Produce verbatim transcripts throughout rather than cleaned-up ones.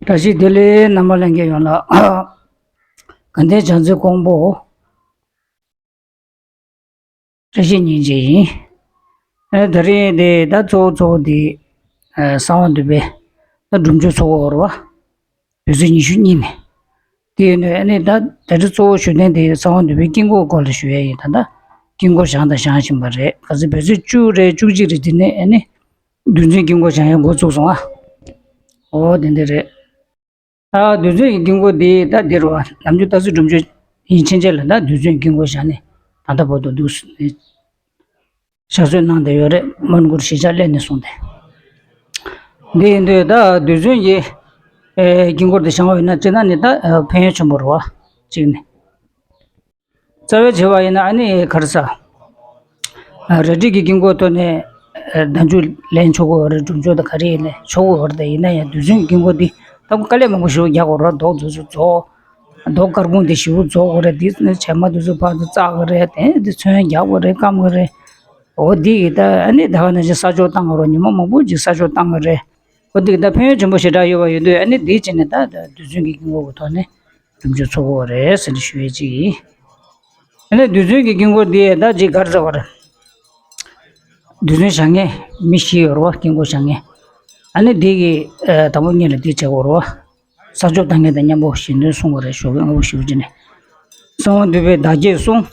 བཀྲ་ཤིས་བདེ་ལེགས། རྣམ་པ་ལྷན་རྒྱས་ཡོངས་ལ་དགའ་ལྡན་བྱང་རྩེ་ཀོང་པོ་བཀྲ་ཤིས་སྙིང་རྗེ་ཡིན། ཨ་ད་རིང་འདི་ད་གཙོ་བོ་གཙོ་བོ་འདི་ཨ་གསང་བ་འདུས་པའི་ད་སྒྲུབ་མཆོད་ཚོགས་འཁོར་བ། བོད་ཚེས་ཉི་ཤུ་གཉིས་ནས། དེ་ཡིན་དུས་ཨ་ནི་ད་ད་རེས་གཙོ་བོ་ཞུ་དོན་དེ་གསང་བ་འདུས་པའི་དཀྱིལ་འཁོར་སྐོར་ལ་ཞུ་ཡ་ཡིན། ད་ལྟ་དཀྱིལ་འཁོར་བཞེངས་དང་བཞེངས་བཞིན་པ་རེད། ག་ཚོད་བོད་ཚེས་བཅུ་རེད། བཅུ་གཅིག་རེད། དེ་ནས་ཨ་ནི་རྡུལ་ཚོན་དཀྱིལ་འཁོར་བཞེངས་ཡ་འགོ་བཙུགས་སོང་ཨ། འོ་དེ་འདྲ་རེད། ཨ་རྡུལ་ཚོན་གྱི་དཀྱིལ་འཁོར་དེ་ད་འདིར་བ་ནམ་རྒྱུན་ད་གཟོད་སྒྲུབ་མཆོད་ཡིན་ཕྱིན་ཆད་ལ་ད་རྡུལ་ཚོན་དཀྱིལ་འཁོར་བཞེངས་ནས་ད་ལྟ་བར་དུ་འདུག་ཞག་གསོལ་གནང་བསྡད་ཡོད་རེད། མོན་གྷོར་གཞིས་ཆགས་གླེ་ནས་བཟུང་སྟེ། འདི་ཡིན་དུས་ད་རྡུལ་ཚོན་གྱི་ཨེ་དཀྱིལ་འཁོར་དེ་བཞེངས་པ་ཡིན་ན་སྤྱིར་ན་ནི་ད་ཨེ་ཕན་ཡོན་ཆེན་པོ་རེད་བ། གཅིག་ནས། རྩ་བའི་བྱས་པ་ཡིན་ན་ཨ་ནི་ག་རེ་ཟ། ཨ་རས་བྲིས་ཀྱི་དཀྱིལ་འཁོར་ཐོག་ནས་ཨེ་བརྡ་མཇུག་ལེན་ཆོག་གི་ཡོད་རེད། སྒྲུབ་མཆོད་དང་ག་རེ་ཡིན་ནའི་ཆོག་གི་ཡོད་རེད། ད་ཡིན་ན་ཡང་རྡུལ་ཚོན་གྱི་དཀྱིལ་འཁོར་འདི་ད་དཀའ་ལས་མང་པོ་ཞེ་པོ་རྒྱག་དགོས་རེད། རྡོ་འདི་ཚོ་རྫོགས། རྡོ་དཀར་སྤུངས་དེ་ཞེ་པོ་རྫོགས་དགོས་རེད། འདི་ནི་བྱེ་མ་འདི་ཚོ་ཕར་ཚུར་བཙག་དགོས་རེད། དེ་འདི་ཚོན་རྒྱག་དགོས་རེད། སྐམ་དགོས་རེད། འོ་འདི་ཡི་ད་ཨ་ནི་ད་ག་ནང་བཞིན་ས་ཆོག་བཏང་དགོས་རེད། ཉི་མ་མང་པོ་ཅིག་ས་ཆོག་བཏང་དགོས་རེད། འོ་འདི་ད་ཕན་ཡོན་ཆེན་པོ་ཞེ་དྲག་ཡོད་པ་ཡོད་དུས་ཨ་ནི་འདི་བྱས་ནས་ད་རྡུལ་ཚོན་གྱི་དཀྱིལ་འཁོར་གྱི་ཐོག་ནས་སྒྲུབ་མཆོད་ཚོགས་དགོས་རེད་ཟེར་ནས་ཞུ་ཡས་ཅིག་ཡིན། ཨ་ནི་རྡུལ་ཚོན་གྱི་དཀྱིལ་འཁོར་འདི་ད་ཅིག་ག་རེ་ཟེར་བ་རེད། རྡུལ་ཚོན་བཞེངས་མཁན་མི་བཞི་ཡོད་རེད་བ། དཀྱིལ་འཁོར་བཞེངས་མཁན། ཨ་ནི་འདི་གི་ཨ་དང་པོ་ཉིད་ལ་འདི་བྱེད་དགོས་རེད་བ། ས་ཆོག་བཏང་མཁན་དང་མཉམ་པོ་ཞལ་འདོན་གསུང་དགོས་རེད། ཞོགས་ཀས་སྔ་པོ་ཞེ་པོ་ཅིག་ནས། གསང་བ་འདུས་པའི་བདག་བསྐྱེད་གསུང་།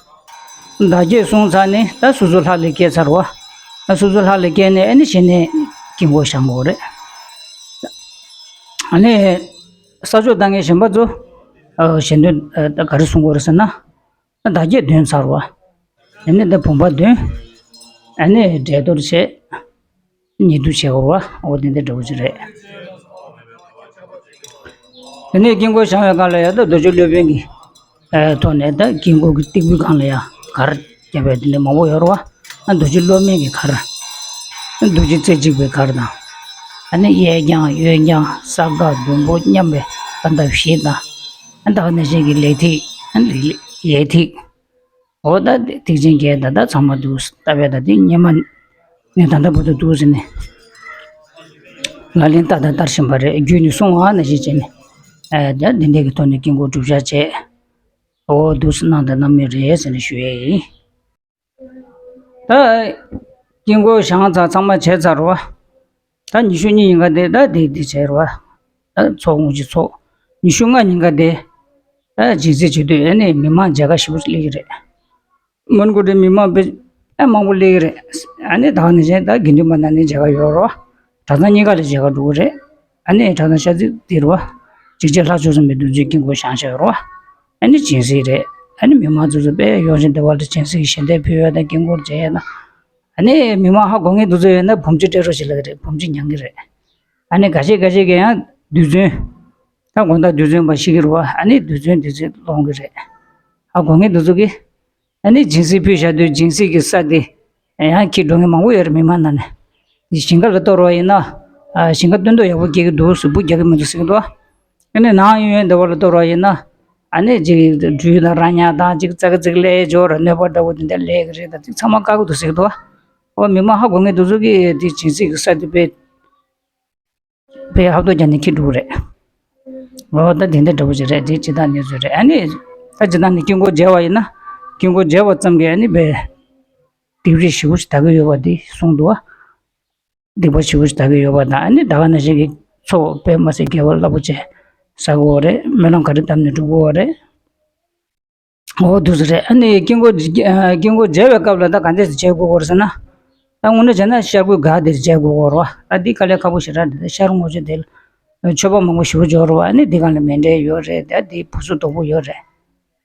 བདག་བསྐྱེད་གསུང་ཚར་ནས་ད་སོ་སོ་ལྷ་ལ་བསྐྱེད་ཚར་བ། ད་སོ་སོ་ལྷ་ལ་བསྐྱེད་ནས་ཨ་ནི་གཞི་ནས་དཀྱིལ་འཁོར་བཞེངས་དགོས་རེད། ཨ་ནི་ས་ཆོག་བཏང་མཁན་གཞན་པ་ཚོ་ཨ་ཞལ་འདོན་ཨ་ད་ག་རེ་གསུང་དགོས་རེད་ཟེར་ན། བདག་བསྐྱེད་འདོན་ཚར་བ། ཨ་ནི་འདི་བུམ་པ་འདོན། ཨ་ནི་བསྒྲལ་གཏོར་བྱས། ཉེ་དུ་བྱས་པ་བ། འོ་དེ་འདྲ་འདྲ་བོ་ཅིག་རེད། དེ་ནས་དཀྱིལ་འཁོར་བཞེངས་པའི་སྒང་ལ་ཡང་ད་རྡོ་རྗེ་སློབ་དཔོན་གྱི་ཨ་ཐོག་ནས་ད་དཀྱིལ་འཁོར་གྱི་སྟེགས་བུའི་སྒང་ལ་ཡང་གར་བརྒྱབ་པའི་དེ་འདྲ་མང་པོ་ཡོད་རེད་བ། ཨ་རྡོ་རྗེ་སློབ་དམན་གྱི་གར། རྡོ་རྗེ་རྩེ་གཅིག་པའི་གར་དང་། ཨ་ནི་གཡས་བརྐྱང་གཡོན་བརྐྱང་ས་དགའ་ཟླུམ་པོ་མཉམ་པའི་ཨ་མདའ་བཞི་དང་། ཨ་ད་ག་ནང་བཞིན་གྱི་ལས་ཐིག་ཨ་ནི་ལས་ཐིག་འོ་ད་ཐིག་ཆེན་བརྒྱད་ད་ད་ཚང་མ་འདུག་ལྟ་བས་ད་དེ་སྔོན་མ་ནས་ད་ལྟ་བར་དུ་འདུག་ཟེར་ནས་ལག་ལེན་བསྟར་དང་བསྟར་བཞིན་པ་རེད། རྒྱུད་ནས་གསུངས་པ་ནང་བཞིན་བྱས་ནས་ཨ་ད་འདི་འདྲ་གི་ཐོག་ནས་དཀྱིལ་འཁོར་སྒྲུབ་བྱ་བྱས། འོ་འདུག་སེ་གནང་དང་གནང་མུས་རེད་ཟེར་ནས་ཞུ་ཡས་ཡིན། ད་དཀྱིལ་འཁོར་བཞེངས་ཚར་ཚང་མ་བྱས་ཚར་བ། ད་ཉི་ཤུ་གཉིས་ཉིན་ཀ་དེ་ད་དེ་དེ་བྱས་རེད་བ། ད་ཚོགས་དངོས་གཞི་ཚོགས། ཉི་ཤུ་ལྔ་ཉིན་ཀ་དེ་ད་སྦྱིན་སྲེག་བྱེད་དུས་ཨ་ནི་མི་མང་མཇལ་ཁ་ཞེ་པོ་ཅིག་སླེབས་ཀྱི་རེད། མོན་གྷོ་དེ་མི་མང་དཔེ་ཨ་མང་པོ་སླེབས་ཀྱི་རེད། ཨ་ནི་ད་ག་ནང་བཞིན་ད་དགེ་འདུན་པ་ནང་ནས་མཇལ་ཁ་ཡོད་རེད་བ། གྲྭ་ཚང་གཉིས་ཀ་ལ་མཇལ་ཁ་འགྲོ་གི་རེད། ཨ་ནི་གྲྭ་ཚང་ཤར་རྩེ་དེ་རེད་བ། འཇིགས་བྱེད་ལྷ་བཅུ་གསུམ་པའི་བདུད་རྩིའི་དཀྱིལ་འཁོར་བཞེངས་བཞག་ཡོད་རེད་བ། ཨ་ནི་སྦྱིན་སྲེག་རེད། ཨ་ནི་མི་མང་ཚོ་ཚོ་དཔེ་ཡོང་བཞིན་བདེ་བ་ལ་སྦྱིན་སྲེག་གི་ཞལ་འདེབས་ཕུལ་ཡ་དང་དཀྱིལ་འཁོར་མཇལ་ཡ་དང་། ཨ་ནི་མི་མང་ཧ་གོ་མཁན་དེ་ཚོ་ཡོད་ན་བུམ་ཆུ་སྤྲད་རོགས་བྱེད་ལབ་ཀྱི་རེད། བུམ་ཆུ་མྱང་གི་རེད། ཨ་ནི་འགའ་ཤས་འགའ་ཤས་ཀྱིས་ཡང་རྡུལ་ཚོན། ད་དགོང་དག་རྡུལ་ཚོན་པ་ཤི་གི་རེད་བ། ཨ་ནི་རྡུལ་ཚོན་དེ་ཚོ་སློང་གི་རེད། ཧ་གོ་མཁན་དེ་ཚོ་གིས། ཨ་ནི་སྦྱིན་སྲེག་ཕུལ་བཞག་དུས་སྦྱིན་སྲེག་གི་ས་དེ་ཡང་འཁྱེར་འགྲོ་མཁན་མང་པོ་ཡོད་རེད། མི་མང་ནང་ནས། དེ་ཞིང་ཁ་ལ་གཏོར་བ་ཡིན་ན། ཨ་ཞིང་ཁ་སྟོན་ཐོག་ཡག་པོ་སྐྱེ་གི་འདུག་གཟུགས་པོ་རྒྱག་གི་མི་འདུག་ཟེར་གི་འདུག་ཨ་ནི་ནང་ཡོད་ཡོད་འདི་བ་ལ་གཏོར་བ་ཡིན་ན། ཨ་ནི་ཅིག་སྦྲུལ་དང་རྭ་ཉག་དང་ཅིག་ཙག་ཙིག་སླེབས་འབྱོར་གནོད་པ་འདྲ་བོ་དེ་འདྲ་སླེབས་ཀྱི་རེད། ད་ཅིག་ཚང་མ་བཀག་གི་འདུག་ཟེར་གི་འདུག་ཨོ་མི་མང་ཧ་གོ་མཁན་དེ་ཚོ་གིས་དེ་སྦྱིན་སྲེག་གི་ས་དེ་དཔེ་དཔེ་ཧབ་ཐོབ་རྒྱག་ནས་འཁྱེར་འགྲོ་གི་རེད། ཨོ་ད་དེ་འདྲ་འདྲ་བོ་ཅིག་རེད། དེ་སྤྱིར་བཏང་གནས་ཚུལ་རེད། ཨ་ནི་ད་སྤྱིར་བཏང་ནས་དཀྱིལ་འཁོར་མཇལ་བ་ཡིན་ན། དཀྱིལ་འཁོར་མཇལ་བ་ཙམ་གྱིས་ཨ་ནི་དཔེ་སྡིག་སྒྲིབ་ཞེ་པོ་ཞིག་དག་གི་ཡོད་པ་དེ་གསུངས་འདུག་བ། སྡིག་པ་ཞེ་པོ་ཞིག་དག་གི་ཡོད་པ་དང་། ཨ་ནི་ད་ག་ནང་བཞིན་གྱི་ཚོགས་དཔེ་མ་སྲིད་དགེ་བ་རླབས་པོ་ཆེ་བསགས་ཀྱི་ཡོད་རེད། སྨོན་ལམ་ག་རེ་བཏབ་ནས་འགྲོ་གི་ཡོད་རེད། འོ་འདུག་སེ་རེད། ཨ་ནི་དཀྱིལ་འཁོར་དཀྱིལ་འཁོར་མཇལ་བའི་སྐབས་ལ་ད་ག་འདྲས་སེ་མཇལ་དགོས་ཀྱི་ཡོད་རེད་ཟེར་ན། ད་དངོས་གནས་བྱས་ན་ཤར་སྒོའི་སྒར་དེར་མཇལ་དགོས་ཀྱི་ཡོད་རེད་བ། ད་འདི་དཀའ་ལས་ཁག་པོ་ཞེ་དྲག་རེད། ཤར་ངོས་ཕྱོགས་དེ་ལ་མཆོད་པ་མང་པོ་ཞེ་པོ་འབྱོར་རེད་བ། ཨ་ནི་འདི་སྒང་ལ་མཎྜལ་ཡོད་རེད། ད་འདི་བུ་ཚུགས་དོག་པོ་ཡོད་རེད།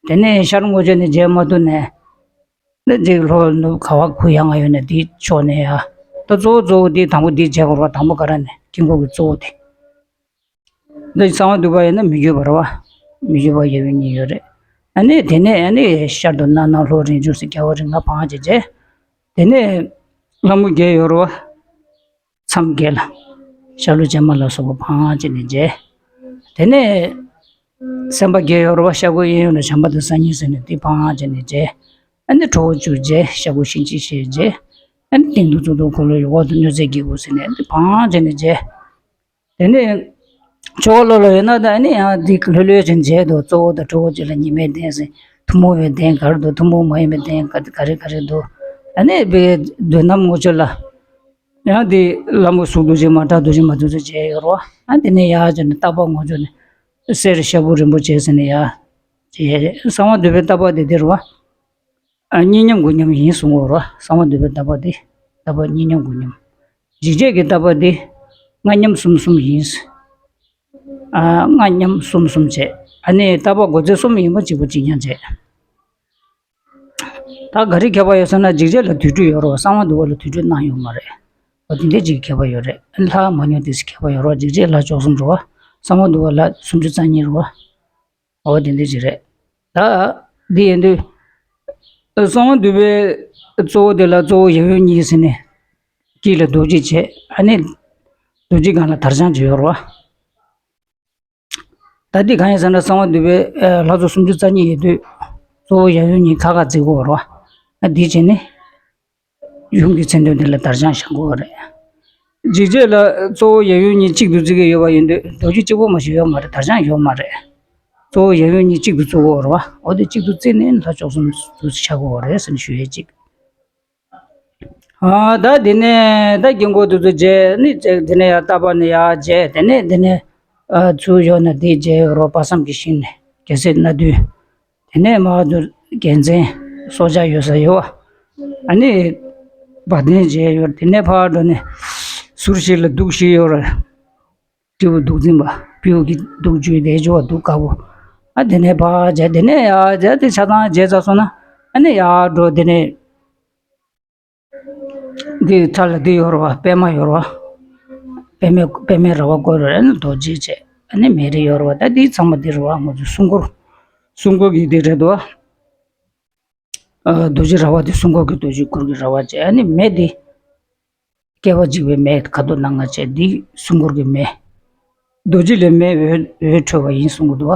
དེ་ནས་ཤར་ངོས་ཕྱོགས་ནས་མཇལ་མ་ཐུབ་ནས། ད་འདི་ལྷོ་ནུབ་ག་བ་གུ་ཡངས་ཡོད་ནས་འདི་ཕྱོགས་ནས་ཡ། ད་གཙོ་བོ་གཙོ་བོ་འདི་དང་པོ་འདི་མཇལ་དགོས་རེད་བ། དང་པོ་ག་རེ་ནས་དཀྱིལ་འཁོར་གྱི་གཙོ་བོ་དེ། འདི་གསང་བ་འདུས་པ་ཡིན་ན་མི་བསྐྱོད་པ་རེད་བ། མི་བསྐྱོད་པ་ཡབ་ཡུམ་གཉིས་ཡོད་རེད། ཨ་ནི་དེ་ནས་ཨ་ནི་ཤར་དུ་སྣ་ནམ་ལྷོ་རིང་བྱུང་ཟེར་རྒྱལ་བ་རིགས་ལྔ་བང་ཅིག་མཇལ། དེ་ནས་ལྷ་མོ་བརྒྱད་ཡོད་རེད་བ། མཚམས་བརྒྱད་ལ་ཤར་ལྷོ་བྱེ་མ་ལ་སོགས་པ་བང་ཅིག་ནས་མཇལ། དེ་ནས་སེམས་དཔའ་བརྒྱད་ཡོད་རེད་བ། ཤར་སྒོ་གཡས་གཡོན་ལ་བྱམས་པ་དང་གསར་རྙིང་ཟེར་ནས་འདི་བང་ཅིག་ནས་མཇལ། ཨ་ནི་ཁྲོ་བོ་བཅུ་མཇལ། ཤར་སྒོ་གཤིན་རྗེ་གཤེད་མཇལ། ཨ་ནི་སྟེང་དུ་གཙུག་ཏོར་འཁོར་ལོ་འོག་ཏུ་གནོད་འཚེ་བགེགས་དགུ་ཟེར་ནས་འདི་བང་ཅིག་ནས་མཇལ། དེ་ནས་ ཆོ་ག་ལོ་ལོ་ཡོད་ན་ད་ཨ་ནི་ཡང་འདི་ལྷོད་ལྷོད་ཅིག་མཇལ་འདུག་གཙོ་བོ་དང་གྲོགས་པོ་ཅིག་ལ་ཉི་མའི་གདན་ཟེར། ཐུན་མོང་བའི་གདན་ག་རེ་འདུག་ཐུན་མོང་མ་ཡིན་པའི་གདན་ག་ག་རེ་ག་རེ་འདུག་ཨ་ནི་བའི་མདུན་ནམ་ངོ་ཆོད་ལ། ཡང་འདི་ལྷ་མོ་གཟུགས་འདུག་ཅིག་མ་དྲག་འདུག་ཅིག་མ་འདུག་ཅིག་མཇལ་ཡོད་རོ། ཨ་འདི་ནས་ཡར་བྱོན་ནས་རྟ་པ་ངོ་ཆོད་ནས་གསེར་ཤ་བུ་རིན་པོ་ཆེ་ཟེར་ནས་ཡར་མཇལ། གསང་བ་འདུས་པའི་རྟ་པ་འདི་འདིར་བ། ཨ་གཉིས་མཉམ་དགུ་མཉམ་ཡིན་གསུང་གོ་རོ། གསང་བ་འདུས་པའི་རྟ་པ་འདི་རྟ་པ་གཉིས་མཉམ་དགུ་མཉམ། འཇིགས་བྱེད་ཀྱི་རྟ་པ་འདི་ལྔ་མཉམ་གསུམ་གསུམ་ཡིན། ཨ་ལྔ་མཉམ་གསུམ་གསུམ་བྱས། ཨ་ནི་རྟ་པ་སྒོ་རྩེ་གསུམ་ཡིན་པ་གཅིག་པ་གཅིག་རྐྱང་བྱས། ད་ག་རེ་ཁྱད་པར་ཡོད་ཟེར་ན་འཇིགས་བྱེད་ལ་དུས་དྲུག་ཡོད་རོ། གསང་བ་འདུས་པ་ལ་དུས་དྲུག་གནང་ཡོད་མ་རེད། འོ་དེ་འདྲ་ཅིག་ཁྱད་པར་ཡོད་རེད། ལྷ་མ་ཉོན་དེ་ཁྱད་པར་ཡོད་རོ། འཇིགས་བྱེད་ལྷ་བཅུ་གསུམ་རོ། གསང་བ་འདུས་པ་ལྷ་སུམ་ཅུ་རྩ་གཉིས་རོ། འོ་དེ་འདྲ་ཅིག་རེད། ད་འདི་ཡིན་དུས་གསང་བ་འདུས་པའི་གཙོ་བོ་དེ་ལ་གཙོ་བོ་ཡབ་ཡུམ་གཉིས་ཟེར་ནས་དཀྱིལ་ལ་རྡོ་རྗེ་བྱས། ཨ་ནི་རྡོ་རྗེ་སྒང་ལ་དར་དཔྱངས་བྱས་ཡོད་རོ། ད་འདི་གང་ཡིན་ཟེར་ན་གསང་བ་འདུས་པའི་ལྷ་ཚོགས་སུམ་ཅུ་རྩ་གཉིས་ཡོད་དུས་གཙོ་བོ་ཡབ་ཡུམ་གཉིས་ཁ་ཁ་བརྩེགས་པོ་རོ། ཨ་འདི་བྱས་ནས་ཡུམ་གྱི་མཚན་འདོན་འདི་ལ་དར་དཔྱངས་བཞེངས་དགོས་པ་རེད། འཇིགས་བྱེད་ལ་གཙོ་བོ་ཡབ་ཡུམ་གཉིས་གཅིག་ཏུ་བརྩི་གི་ཡོད་པ་ཡིན་དུས་རྡོ་རྗེ་གཅིག་པོ་མ་ཞིག་ཡོད་མ་རེད། དར་དཔྱངས་ཡོད་མ་རེད། གཙོ་བོ་ཡབ་ཡུམ་གཉིས་གཅིག་ཏུ་བརྩི་དགོས་རེད་བ། འོ་དེ་གཅིག་ཏུ་བརྩིས་ནས་ལྷ་བཅུ་གསུམ་དུ་ཆགས་དགོས་རེད་ཟེར་ནས་ཞུ་ཡས་གཅིག་ཨ་ད་དེ་ནས་ད་དཀྱིལ་འཁོར་དེ་ཚོ་མཇལ་ནི་མཇལ། དེ་ནས་ཡར་རྟ་པ་ནས་ཡར་མཇལ། དེ་ནས་དེ་ནས་ཨ་ཚུར་ཡོང་ནས་དེ་མཇལ་ཡོད་རོ། དཔག་བསམ་གྱི་ཤིང་ནས་རྒྱལ་སྲས་སྣ་བདུན། དེ་ནས་མར་དུ་རྒྱལ་མཚན་སྲོག་ཆགས་ཡོད་ས་ཡོད་བ། ཨ་ནི་བ་དན་མཇལ་ཡོད། དེ་ནས་ཕར་འགྲོ་ནས་ཟུར་ཞིག་ལ་གདུགས་ཤིག་ཡོད་རེད། སྤྲེའུ་གདུགས་འཛིན་པ། སྤྲེའུ་གི་གདུགས་བརྗོད་བསྡད་ཆོག་གདུགས་དཀར་པོ། ཨ་དེ་ནས་ཕར་མཇལ། དེ་ནས་ཡར་མཇལ་ཏེ་ཆ་ཚང་མཇལ་ཚར་སོང་ན་ཨ་ནི་ཡར་འགྲོ། དེ་ནས་འདི་མཐའ་ལ་འདི་ཡོད་རེད་བ། པད་མ་ཡོད་རེད་བ། པད་མའི་པད་མའི་ར་བ་བསྐོར་རེད། ཨ་ནི་རྡོ་རྗེ་བྱས། ཨ་ནི་མེ་རི་ཡོད་རེད་བ། ད་འདི་ཚང་མ་འདི་རེད་བ། ང་ཚོ་སྲུང་འཁོར། སྲུང་འཁོར་གྱི་འདི་རེད་དོ། ཨ་རྡོ་རྗེ་ར་བ་དེ་སྲུང་འཁོར་གྱི་རྡོ་རྗེ་གུར་གྱི་ར་བ་བྱས། ཨ་ནི་མེ་འདི་སྐྱེ་བ་འཇིག་པའི་མེ་ཁ་དོག་སྣ་ལྔ་བྱས། འདི་སྲུང་འཁོར་གྱི་མེ། རྡོ་རྗེ་ལས་མེ་འོད་འོད་འཕྲོས་པ་ཡིན་གསུང་གི་འདུག་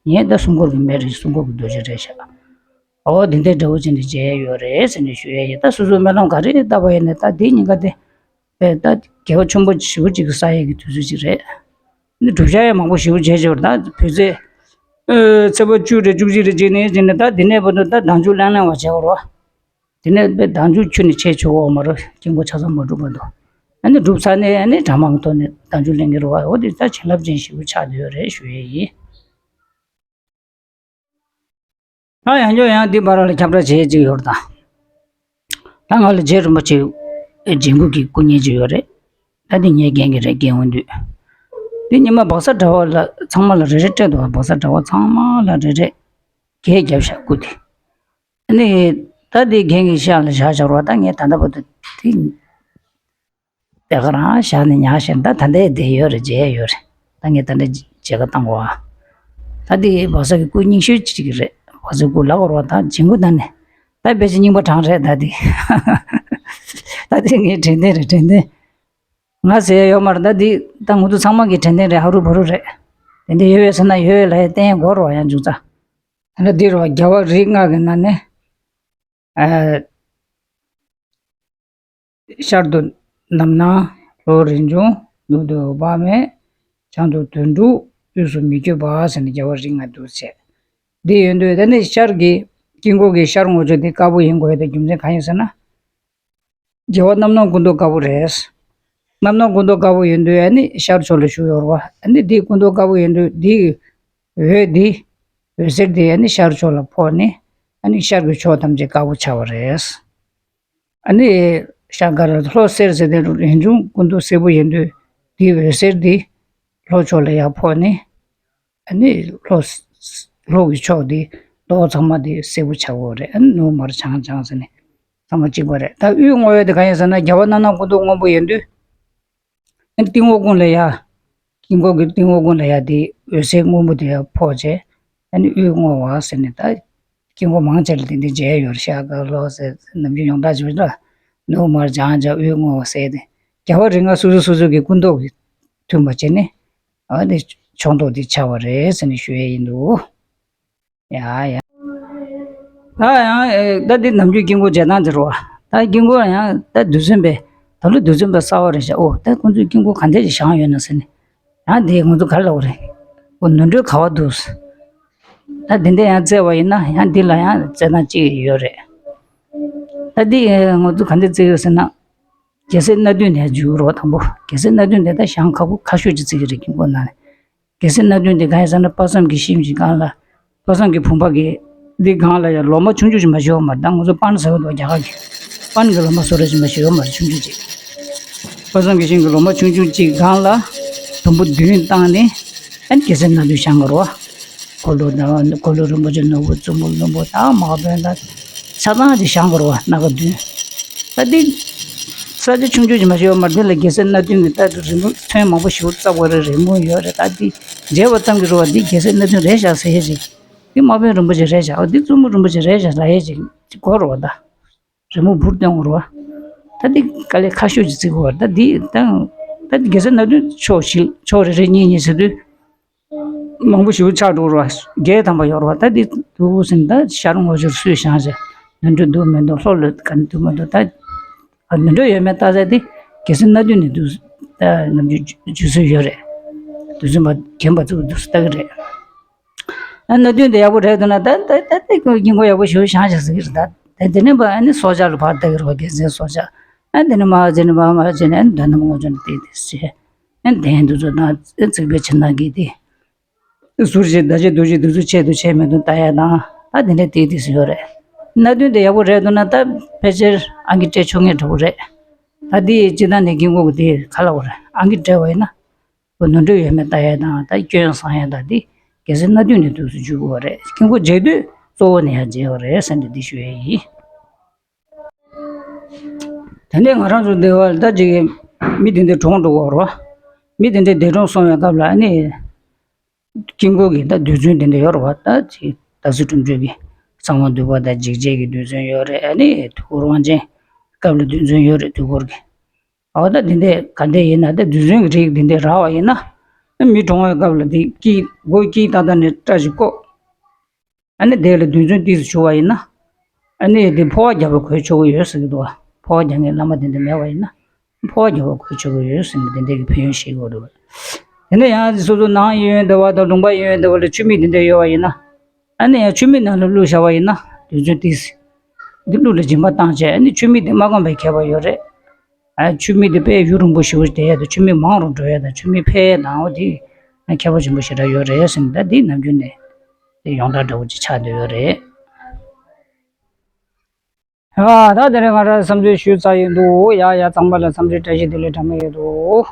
བ། ངས་ད་སྲུང་འཁོར་གྱི་མེ་རེད། སྲུང་འཁོར་གྱི་རྡོ་རྗེ་རེད་ཤག་ཨོ་དེ་འདྲའི་འདྲ་བོ་ཅན་དེ་མཇལ་ཡོད་རེད་ཟེར་ནས་ཞུ་ཡས་ཡིན། ད་སོ་སོའི་སྨོན་ལམ་ག་རེ་བཏབ་པ་ཡིན་ནའི་ད་འདི་ཉིན་ཀ་དེ་བས་ད་དགེ་བ་ཆེན་པོ་ཞེ་པོ་ཅིག་གི་བསགས་ཡས་ཀྱི་དུས་ཚོད་ཅིག་རེད། འདི་སྒྲུབ་བྱ་ཡང་མང་པོ་ཞེ་པོ་བྱས་ཆོག་ད་བོད་ཚེས་ཨ་ཚེས་པ་བཅུ་རེད། བཅུ་གཅིག་རེད། བྱས་ནས་བྱས་ནས་ད་འདི་ནས་བར་དུ་ད་དལ་འབྱོར་གླེང་གླེང་བ་བྱེད་དགོས་རེད་བ། དེ་ནས་དཔེ་དལ་འབྱོར་ཁྱོན་ནས་བྱས་ཆོག་གོ་མ་རེད། དཀྱིལ་འཁོར་ཆ་ཚང་མ་སྒྲུབ་པ་འདུག་ཨ་ནི་སྒྲུབ་ཚར་ནས་ཨ་ནི་གྲངས་མང་གི་ཐོག་ནས་དལ་འབྱོར་ལེན་གྱི་རེད་བ། འོ་དེ་ད་བྱིན་རླབས་ཅན་ཞེ་པོ་ཆགས་བསྡད་ཡོད་རེད་ཞུ་ཡས་ཡིན། ད་ཡང་བསྐྱར་ཡང་འདི་བར་ལ་ཁྱབ་བསྒྲགས་བྱེད་ཅིག་ཡོད་རེད་ད། ད་ང་ལ་རྗེ་རིན་པོ་ཆེ་རྗེ་འགུགས་ཀྱི་སྐུ་བརྙན་ཅིག་ཡོད་རེད། ད་འདི་ངའི་རྒན་གྱི་རེད། རྒན་འོང་དུས་འདི་ཉི་མ་སྦག་ས་གྲྭ་པ་ལ་ཚང་མ་ལ་རེ་རེ་སྤྲད་འདུག་སྦག་ས་གྲྭ་པ་ཚང་མ་ལ་རེ་རེ་གས་བརྒྱབ་བཞག་སྐུ་དེ། ཨ་ནི་ད་དེ་རྒན་གྱི་ཤག་ལ་བཞག་བཞག་རོགས། ད་ངས་ད་ལྟ་བར་དུ་དེ་དེ་ག་རང་བཞག་ནས་ཉར་བཞག་ད་ད་ལྟའི་བསྡད་ཡོད་རེད། མཇལ་ཡོད་རེད། ད་ངས་ད་ལྟ་མཇལ་ཁ་བཏང་གོ་ཨ། ད་དེ་སྦག་ས་གི་སྐུ་རྙིང་ཤོས་ཅིག་རེད། སྦག་ས་སྐུ་ལབ་དགོས་རོགས། ད་རྗེ་འགུགས་ད་ནས་ད་ཕལ་ཆེར་རྙིང་པ་གྲངས་རེད། ད་དེ་ད་དེ་ངའི་དྲན་རྟེན་རེད། དྲན་རྟེན་ང་ཟེར་ཡ་ཡོད་མ་རེད། ད་འདི་ད་ང་ཚོ་ཚང་མ་གི་དྲན་རྟེན་རེད། ཧ་རུ་བ་རུ་རེད། དེ་འདྲ་ཡོད་པས་ཟེར་ན་ཡོད་ལ་ཡ་བསྟན་དགོས་རོགས། ཡང་འཇུག་ཚ་ད་འདི་རོགས། རྒྱལ་བ་རིགས་ལྔ་གི་ནང་ནས་ཨ་ཤར་དུ་རྣམ་སྣང་། ལྷོར་རིན་འབྱུང་། ནུབ་ཏུ་དཔག་མེད། བྱང་དུ་དོན་གྲུབ། དབུས་སུ་མི་བསྐྱོད་པ་ཟེར་ནས་རྒྱལ་བ་རིགས་ལྔ་འདུག་བྱས། འདི་ཡོད་དུས་ད་ནི་ཤར་གྱི་དཀྱིལ་འཁོར་གྱི་ཤར་ངོས་ཕྱོགས་འདི་དཀར་པོ་ཡིན་དགོས་ཡ་དེ་རྒྱུ་མཚན་གང་ཡིན་ཟེར་ན། རྒྱལ་བ་རྣམ་སྣང་སྐུ་མདོག་དཀར་པོ་རེད། རྣམ་སྣང་སྐུ་མདོག་དཀར་པོ་ཡིན་དུས་ཨ་ནི་ཤར་ཕྱོགས་ལ་བཞུགས་ཡོད་རེད་བ། ཨ་ནི་འདི་སྐུ་མདོག་དཀར་པོ་ཡིན་དུས་འདི་འོད་འདི་འོད་ཟེར་འདི་ཨ་ནི་ཤར་ཕྱོགས་ལ་ཕོག་ནས་ཨ་ནི་ཤར་གྱི་ཕྱོགས་ཐམས་ཅད་དཀར་པོ་ཆགས་པ་རེད། ཨ་ནི་ཤར་ག་ལ་ལྷོ་སེར་ཟེར་དེ་རིན་འབྱུང་སྐུ་མདོག་སེར་པོ་ཡིན་དུས་འདི་འོད་ཟེར་འདི་ལྷོ་ཕྱོགས་ལ་ཡར་ཕོག་ནས། ཨ་ནི་ལྷོ་ལྷོ་གི་ཕྱོགས་དེ་མདོག་ཚང་མ་དེ་སེར་པོ་ཆགས་ཡོད་རེད། ཨ་ནི་ནུབ་མར་བྱང་བྱང་ཟེར་ནས་ཚང་མ་གཅིག་པ་རེད། ད་དབུས་སྔོ་བའི་དེ་གང་ཡིན་ཟེར་ན་རྒྱལ་བ་རྣམ་སྣང་སྐུ་མདོག་སྔོན་པོ་ཡིན་དུས། ཨ་ནི་སྟེང་འོག་ཀུན་ལ་ཡ། དཀྱིལ་འཁོར་གྱི་སྟེང་འོག་ཀུན་ལ་ཡ་དེ་འོད་ཟེར་སྔོན་པོ་དེ་ཡ་ཕོག་བྱས། ཨ་ནི་དབུས་སྔོ་བ་ཟེར་ནས་ད། དཀྱིལ་འཁོར་མང་ཆེ་ལ་དེ་འདྲ་མཇལ་ཡོད་རེད། ཤར་དཀར་ལྷོ་སེར་ནམ་རྒྱུན་ཡོངས་གྲགས་བྱེད་པ་འདྲ། ནུབ་མར་བྱང་བྱ་དབུས་སྔོ་བ་ཟེར་ཏེ། རྒྱལ་བ་རིགས་ལྔ་སོ་སོ་སོ་སོ་གི་སྐུ་མདོག་གི་མཐུན་པ་བྱས་ནས། ཨ་ནི་ཕྱོགས་མདོག་དེ་ཆགས་པ་རེད་ཟེར་ནས་ཞུ་ཡས་ཡིན་འདུག་ཡ་ཡ། ད་ཡང་ཨེ་ད་འདི་ནམ་རྒྱུན་དཀྱིལ་འཁོར་མཇལ་སྟངས་དེ་རེད་བ། ད་དཀྱིལ་འཁོར་ཡང་ད་རྡུལ་ཚོན་པའི་ད་ལོ་རྡུལ་ཚོན་པའི་གསར་བ་རེད་ཤག་ཨོ་ད་ཁོང་ཚོས་དཀྱིལ་འཁོར་ག་འདྲས་ཞིག་བཞེངས་ཡོད་ན་ཟེར་ནས། ཡང་དེ་ང་ཚོ་ག་རེ་ལབ་དགོས་རེད། འོ་ནོར་འཁྲུལ་ག་པར་འདུག་ད་དེ་འདྲ་ཡང་བཙལ་བ་ཡིན་ན་ཡང་འདི་ལ་ཡང་བཙལ་སྟངས་གཅིག་ཡོད་རེད། ད་འདི་ང་ཚོ་ག་འདྲ་བཙལ་ཡོད་ཟེར་ན། རྒྱལ་སྲས་སྣ་བདུན་ནས་འཇུག་རོགས་དང་པོ། རྒྱལ་སྲས་སྣ་བདུན་དེ་ད་གཞན་ཁ་ཁ་ཤས་ཅིག་བཙལ་གྱི་རེད། དཀྱིལ་འཁོར་ནང་ནས། རྒྱལ་སྲས་སྣ་བདུན་དེ་གང་ཡིན་ཟེར་ན། དཔག་བསམ་གྱི་ཤིང་གི་སྒང་ལ། དཔག་བསམ་གྱི་བུམ་པ་གི་འདི་སྒང་ལ་ཡང་ལོ་མ་ཆུང་ཆུང་ཅིག་མ་ཞིག་ཡོད་མ་རེད། ད་ང་ཚོ་པན་ཟེར་བ་འདུག་རྒྱ་གར་གྱི། པན་གྱི་ལོ་མ་བཟོ་འདྲ་ཅིག་མ་ཞིག་ཡོད་མ་རེད། ཆུང་ཆུང་ཅིག་དཔག་བསམ་གྱི་ཤིང་གི་ལོ་མ་ཆུང་ཆུང་ཅིག་སྒང་ལ་དུམ་བུ་བདུན་བཏང་ནས། ཨ་ནི་རྒྱལ་སྲས་སྣ་བདུན་བཞེངས་དགོས་རེད་བ། འཁོར་ལོ་དང་འཁོར་ལོ་རིན་པོ་ཆེ་ནོར་བུ་བཙུན་མོ་བློན་པོ་དང་དམག་དཔོན་དང་ཆ་ཚང་ཅིག་བཞེངས་དགོས་རེད་བ། སྣ་ཁ་བདུན། ད་འདི་ས་ཆ་ཆུང་ཆུང་ཅིག་མ་ཞིག་ཡོད་མ་རེད། འདི་ལ་རྒྱལ་སྲས་སྣ་བདུན་གྱི་ད་རི་མོ་ཚོན་མང་པོ་ཞིག་བརྩེགས་པ་རེད། རི་མོ་ཡོད་རེད། ད་འདི་མཇལ་བ་ཙམ་གྱིས་རེད་བ། འདི་རྒྱལ་སྲས་སྣ་བདུན་རེད་ཤག་ཟེར་ཡས་ཅིག་འདི་དམག་དཔོན་རིན་པོ་ཆེ་རེད་ཤག་འདི་བཙུན་མོ་རིན་པོ་ཆེ་རེད་ཤག་ལབ་ཡས་ཅིག་ཅིག་དགོས་རེད་བ། ད་རི་མོ་འབུར་སྟོན་དགོས་རེད་བ། ད་འདི་དཀའ་ལས་ཁག་ཤོས་ཅིག་བརྩི་དགོས་བ། ད་འདི་ད་ད་འདི་རྒྱལ་སྲས་སྣ་བདུན་ཕྱོགས་བཞི་ཕྱོགས་རེ་རེ་གཉིས་གཉིས་ཟེར་དུས། མང་པོ་ཞིག་ཆགས་འགྲོ་ར། བརྒྱད་ཐམ་པ་ཡོད་ར་བ། ད་འདི་འདུག་ཟིན། ད་ཤར་ངོས་ཕྱོགས་སུས་བཞེངས་བྱས། ནོར་འཁྲུལ་འདུག་མི་འདུག་ལྷོ་ལ་ག་འདུག་མི་འདུག་ད་ནོར་འཁྲུལ་ཡོད་མེད་ལྟ་ས་དེ་རྒྱལ་སྲས་སྣ་བདུན་ནས་འདུག་ད་ནམ་རྒྱུན་འཇུ་སྲོལ་ཡོད་རེད། དུས་ཚོད་མ་གྱོན་པ་ཚུགས་འདུག་ལྟ་གི་རེད། ཨ་སྣ་བདུན་དེ་ཡག་པོ་རེད་འདུག་ན། ད་ད་ད་དེ་ཀྱི་དཀྱིལ་འཁོར་ཡག་པོ་ཞིག་བཞེངས་བྱས་ཟེར་གི་རེད། ད་དེ་དེ་ནས་པ་ཨ་ནི་སྲོག་ཆགས་ལ་ཕར་ལྟ་གི་རེད་བ། རྒྱལ་མཚན་སྲོག་ཆགས། ཨ་དེ་ནས་མར་དེ་ནས་མར་མར་དེ་ནས་ཨ་ནི་དོན་དམ་དངོས་བྱུང་དེ་དེ་ཟེར། ཨ་དེ་འདུག་ཚོ་ན་ཨ་རྩིག་པའི་ཕྱི་ནང་གི་དེ། ཟུར་བཞི་ཟླ་བཞི་རྡོ་རྗེ་བདུད་རྩི་ཆད་དུ་ཆད་མི་འདུག་ལྟ་ཡ་དང་། ད་དེ་འདྲ་དེ་དེ་ཟེར་ཡོད་རེད། སྣ་བདུན་དེ་ཡག་པོ་རེད་འདུག་ན། ད་ཕལ་ཆེར་ཨང་ཀི་སྤྲད་ཆོག་མཁན་འདྲ་པོ་རེད། ད་དེ་སྤྱིར་བཏང་ནས་དཀྱིལ་འཁོར་གི་དེ་ག་ལབ་དགོས་རེད། ཨང་ཀི་སྤྲད་པ་ཡིན་ན། ཁོ་ནོར་འཁྲུལ་ཡོད་མེད་ལྟ་ཡ་དང་། ད་སྐྱོན་སངས་ཡ་དང་དེ་རྒྱལ་སྲས་སྣ་བདུན་ནས་འདུག་སེ་འཇུག་དགོས་པ་རེད། དཀྱིལ་འཁོར་མཇལ་དུས་གཙོ་བོ་ནས་ཡར་མཇལ་བ་རེད་ཟེར་ནས་འདི་ཞུ་ཡ་ཡིན། དེ་ནས་ང་རང་ཚོ་འདི་བར་ད་ཅིག་མི་དེ་འདྲ་གྲོངས་འགྲོ་གི་ཡོད་རེད་བ། མི་དེ་འདྲ་འདས་གྲོངས་སོང་བའི་སྐབས་ལ་ཨ་ནི། དཀྱིལ་འཁོར་གྱི་ད་རྡུལ་ཚོན་དེ་འདྲ་ཡོད་རེད་བ། ད་ཅིག་ད་གཟོད་སྒྲུབ་མཆོད་ཀྱི་གསང་བ་འདུས་པ་དང་འཇིགས་བྱེད་ཀྱི་རྡུལ་ཚོན་ཡོད་རེད། ཨ་ནི་དུས་འཁོར་དབང་ཆེན་སྐབས་ལ་རྡུལ་ཚོན་ཡོད་རེད། དུས་འཁོར་གྱི། འོ་ད་འདི་འདྲ་ག་འདྲ་ཡིན་ན། ད་རྡུལ་ཚོན་གྱི་རིགས་འདི་འདྲ་རག་པ་ཡིན་ན། ཨ་མི་གྲོངས་པའི་སྐབས་ལ་འདི་དཀྱིལ་སྒོ་དཀྱིལ་ཏག་ཏག་ནས་སྐྲ་ཞིག་བཀོག་ཨ་ནི་དེ་ལ་རྡུལ་ཚོན་ཏོག་ཙམ་བྱུགས་པ་ཡིན་ན། ཨ་ནི་དེ་འཕོ་བ་རྒྱག་པ་གོ་ཆོག་གི་ཡོད་ཟེར་གྱི་འདུག་བ། འཕོ་བ་རྒྱག་མཁན་བླ་མ་དེ་འདྲ་མེད་པ་ཡིན་ན། འཕོ་བ་རྒྱག་པ་གོ་ཆོག་གི་ཡོད་ཟེར་ནས་དེ་འདྲ་གི་ཕན་ཡོན་བཤད་ཀྱི་ཡོད་རེད་བ། དེ་ནས་ཡང་སོ་སོ་ནང་གཡས་གཡོན་འདྲ་བ་དང་ལུང་པ་གཡས་གཡོན་འདྲ་བ་ལ་ཆུ་མིག་དེ་འདྲ་ཡོད་པ་ཡིན་ན། ཨ་ནི་ཡང་ཆུ་མིག་ནང་ལ་བླུགས་བཞག་པ་ཡིན་ན། རྡུལ་ཚོན་ཏོག་ཙམ་འདི་བླུགས་ལ་སྦྱིན་པ་བཏང་བྱས། ཨ་ནི་ཆུ་མིག་དེ་མ་སྐམ་པའི་ཁྱད་པར་ཡོད་རེད། ཨ་ཆུ་མིག་དེ་དཔེ་ཡུན་རིང་པོ་ཞེ་པོ་བསྡད་ཡ་དང་། ཆུ་མིག་མང་རུ་འགྲོ་ཡ་དང་། ཆུ་མིག་འཕེལ་ཡ་དང་། འོ་དེ་ཁྱད་པར་ཆེན་པོ་ཞེ་དྲག་ཡོད་རེད་ཟེར་ནས། ད་འདི་ནམ་རྒྱུན་ནས་དེ་ཡོངས་གྲགས་འདྲ་བོ་ཅིག་ཆགས་བསྡད་ཡོད་རེད། ཨ་ད་དེ་རིང་ང་རང་བསམ་ཚུལ་ཞུས་ཚར་ཡིན་འདུག་ཡ་ཡ་ཚང་མ་ལ་འཚམས་འདྲི་བཀྲ་ཤིས་བདེ་ལེགས་གྲངས་མེད་ཡོད་འདུག